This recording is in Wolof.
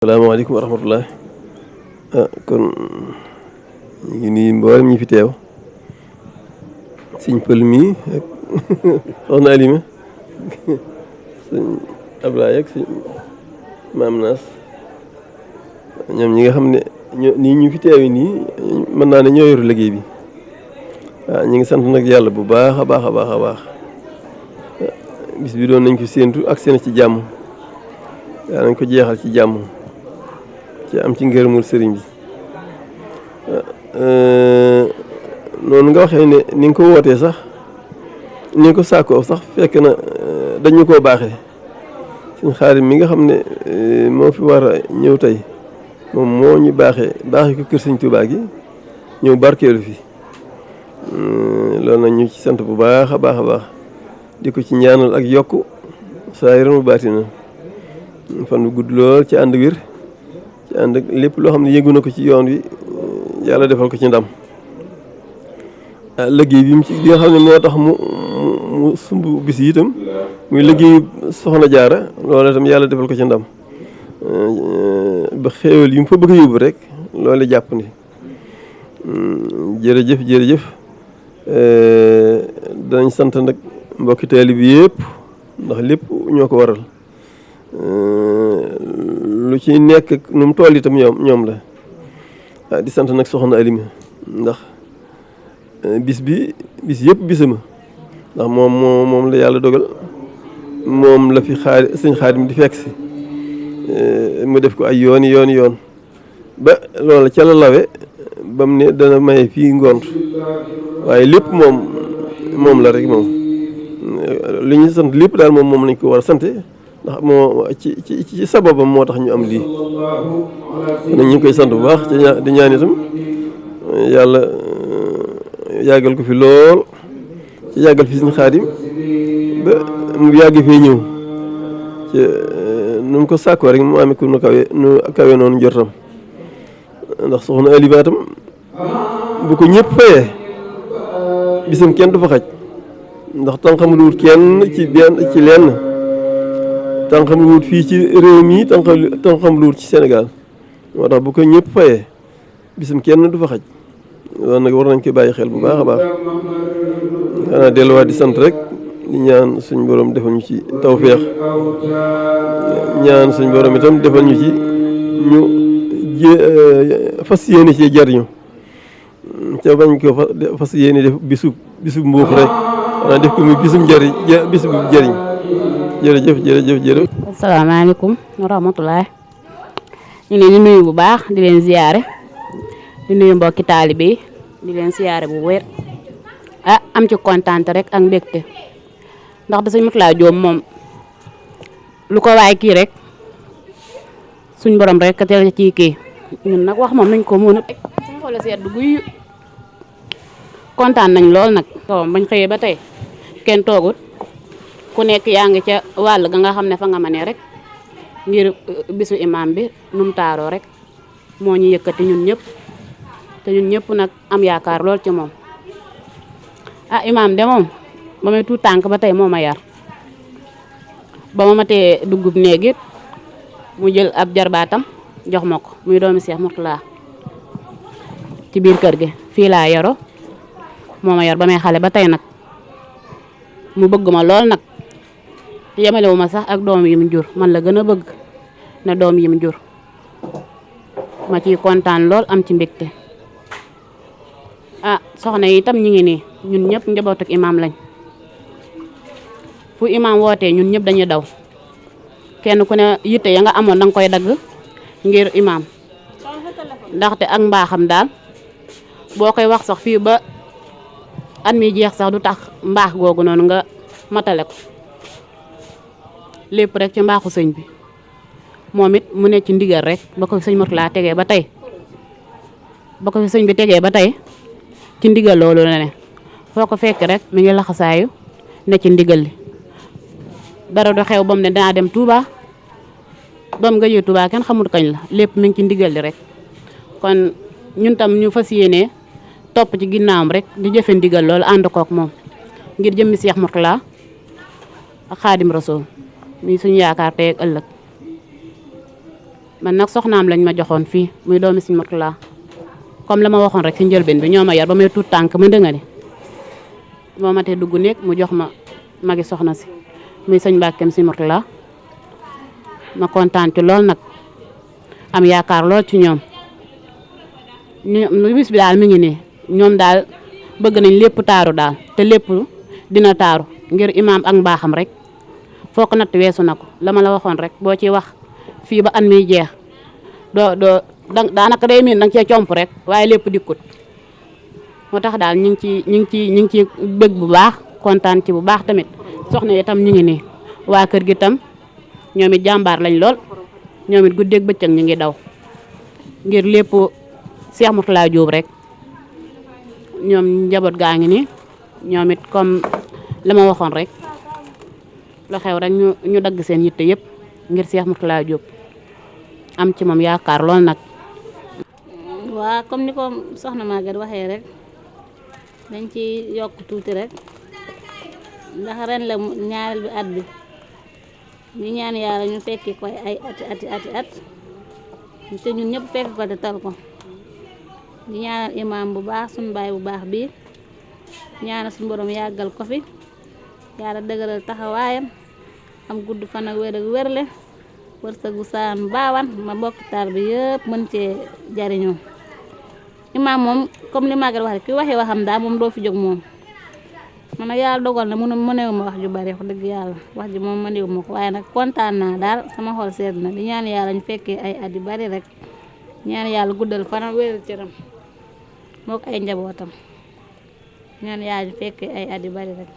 salaamaaleykum wa rahmatullah. Kon ñu ngi nuyu mboolem ñi fi teew sëñ Pël mi ak soxna Alima sëñ Ablaye ak sëñ Maam Naas ñoom ñi nga xam ne nii ñu fi teew nii mën naa ne ñoo yor liggéey bi. ñu ngi sant nag yàlla bu baax a baax a baax a baax bis bi doon nañ ko séentu ak seen ci jàmm yaa nañ ko jeexal ci jàmm ci am ci ngërëmul sëriñ bi. noonu nga waxee ne ni nga ko wootee sax ni nga ko sàkkoo sax fekk na dañu koo baaxee suñ xaarim mi nga xam ne moo fi war a ñëw tey moom moo ñu baaxee ko kër sëñ Tuubaa gi ñëw barkeelu fi. Loolu nag ñu ci sant bu baax a baax a baax di ko ci ñaanal ak yokku saa yaram baatina fan bu gudd lool ci ànd wér ci ànd ak lépp loo xam ne yëngu na ko ci yoon wi yàlla defal ko ci ndam. Liggéey bi mu ci li nga xam ne moo tax mu sumb bis yi itam muy liggéey soxna jaara loolu itam yàlla defal ko ci ndam ba xéewal yi mu fa bëgg a yóbbu rek loolu jàpp ni jërëjëf jërëjëf. Danañ sant nag mbokki taalibe bi yëpp ndax lépp ñoo ko waral lu ci nekk nu mu toll itam ñoom la di sant nag soxna Alima ndax bis yëpp bisama ndax moom la yàlla dogal moom la fi sëñ Xaadim di fekk si mu def ko ay yoon ba loola ca la lawe ba mu ne dana maye fii ngont waaye lépp moom la rek moom li ñu sant lépp daal moom lañ ko war a sante ndax moo ci sababam moo tax ñu am lii kon ñu ngi koy sant bu baax di ñaan itam yàlla yàggal ko fi lool ci yàggal fi suñu Xaadim ba mu yàgg fee ñëw ci nu mu ko sàkkoo rek mu amee ku nu kawe noonu njortam ndax soxna Alima tam bu ko ñëpp fayee bisam kenn du fa xaj ndax tànqamlu wut kenn ci lenn tànqamlu wut fii ci réew mi tànqamlu wut ci Sénégal moo tax bu ko ñëpp fayee bisam kenn du fa xaj loolu nag war nañ ko bàyyi xel bu baax a baax xanaa delluwaat di sant rek di ñaan suñ borom defal ñu ci tawféex ñaan suñ borom itam defal ñu ci ñu fas yéene ci jariñu ca bañ ko fas yéene def bisub mbuux rek xanaa def ko muy bisum njëriñ bisub jëriñ jërëjëf. asalaamaaleykum wa rahmatulah ñu leen di nuyu bu baax di leen ziyaare di nuyu mbokki taalibe yi di leen ziyaare bu wér am ci kontaan rek ak mbégte ndax da sëñ Mourtalla Diop moom lu ko waay kii rek suñ borom rek ka teel ci kii ñun nag wax moom nañ ko mën a suñ xool seet du guy kontaan nañ lool nag bañ xëyee ba tey kenn toogut ku nekk yaa ngi ca wàll ga nga xam ne fa nga mënee rek ngir bisu imam bi nu mu taaroo rek moo ñu yëkkati ñun ñëpp te ñun ñëpp nag am yaakaar lool ci moom imam de moom ba may tuut tànk ba tey moo ma yar ba ma matee dugub néegit mu jël ab jarbaatam jox ma ko muy doomi Cheikh Mourtalla ci biir kër gi fii laa yaro moo ma yar ba may xale ba tey nag mu bëgg ma lool nag yemalewu ma sax ak doom yi mu jur man la gën a bëgg ne doom yi mu jur ma ciy kontaan lool am ci mbégte soxna yi itam ñu ngi nii ñun ñëpp njabootu ak imam lañ fu imam wootee ñun ñëpp dañuy daw kenn ku ne yitte ya nga amoon danga koy dagg ngir imam ndaxte ak mbaaxam daal boo koy wax sax fii ba at mi jeex sax du tax mbaax googu noonu nga matale ko lépp rek ci mbaaxu sëñ bi moom it mu ne ci ndigal rek ba ko sëñ Mourtalla tegee ba tey ba ko sëñ bi tegee ba tey ci ndigal loolu la ne foo ko fekk rek mi ngi laxasaayu ne ci ndigal li dara du xew ba mu ne danaa dem Touba ba mu nga jee Touba kenn xamul kañ la lépp mi ngi ci ndigal li rek kon ñun tam ñu fas yéenee topp ci ginnaawam rek di jëfe ndigal loolu ànd kook moom ngir jëmmi Cheikh Mourtalla ak Xaadim Rasuul mi suñu yaakaar tey ak ëllëg man nag soxnaam lañ ma joxoon fii muy doomi Sëñ Murtala comme la ma waxoon rek ci njëlbeen bi ñoo ma yar ba may tuut tànk ma dënga ni moo ma tee dugg néeg mu jox ma magi soxna si muy sëñ Mbàkkeem Sëñ Murtala ma kontaan ci lool nag am yaakaar lool ci ñoom ñu bis bi daal mi ngi nii ñoom daal bëgg nañ lépp taaru daal te lépp dina taaru ngir imaam ak mbaaxam rek foo ko natt weesu na ko la ma la waxoon rek boo ci wax fii ba an miy jeex doo daanaka day miin danga cee comp rek waaye lépp dikkut moo tax daal ñu ngi ci bëgg bu baax kontaan ci bu baax tamit soxna yi tam ñu ngi nii waa kër gi tam ñoom it jàmbaar lañ lool ñoom it guddeeg bëccëg ñu ngi daw ngir lépp Cheikh Mourtala Diop rek ñoom njaboot gaa ngi nii ñoom it comme la ma waxoon rek lu xew rek ñu dagg seen yitte yëpp ngir Cheikh Mourtala Diop am ci moom yaakaar lool nag. waa comme ni ko soxna Maguette waxee rek dañ ci yokk tuuti rek ndax ren la ñaareel bi at bi ñu ñaan yàlla ñu fekki koy ay at te ñun ñëpp fekk ko te tal ko di ñaanal imaam bu baax suñu baay bu baax bii ñaanal suñu borom yàggal ko fi yàlla dëgëral taxawaayam am gudd fan ak wér ak wérle wërsëgu saan baawan ma mbokki taal bi yëpp mën cee jariñoo imaam moom comme li Maguette wax rek ki waxee waxam daal moom doo fi jóg moom man nag yàlla dogal na mënewu ma wax ju bari wax dëgg yàlla wax ji moom mënewu ma ko waaye nag kontaan naa daal sama xol sedd na di ñaan yàlla ñu fekkee ay at yu bari rek ñaan yàlla guddal fanam wéeral cëram moo ko ay njabootam ñaan yàlla ñu fekkee ay at yu bari rek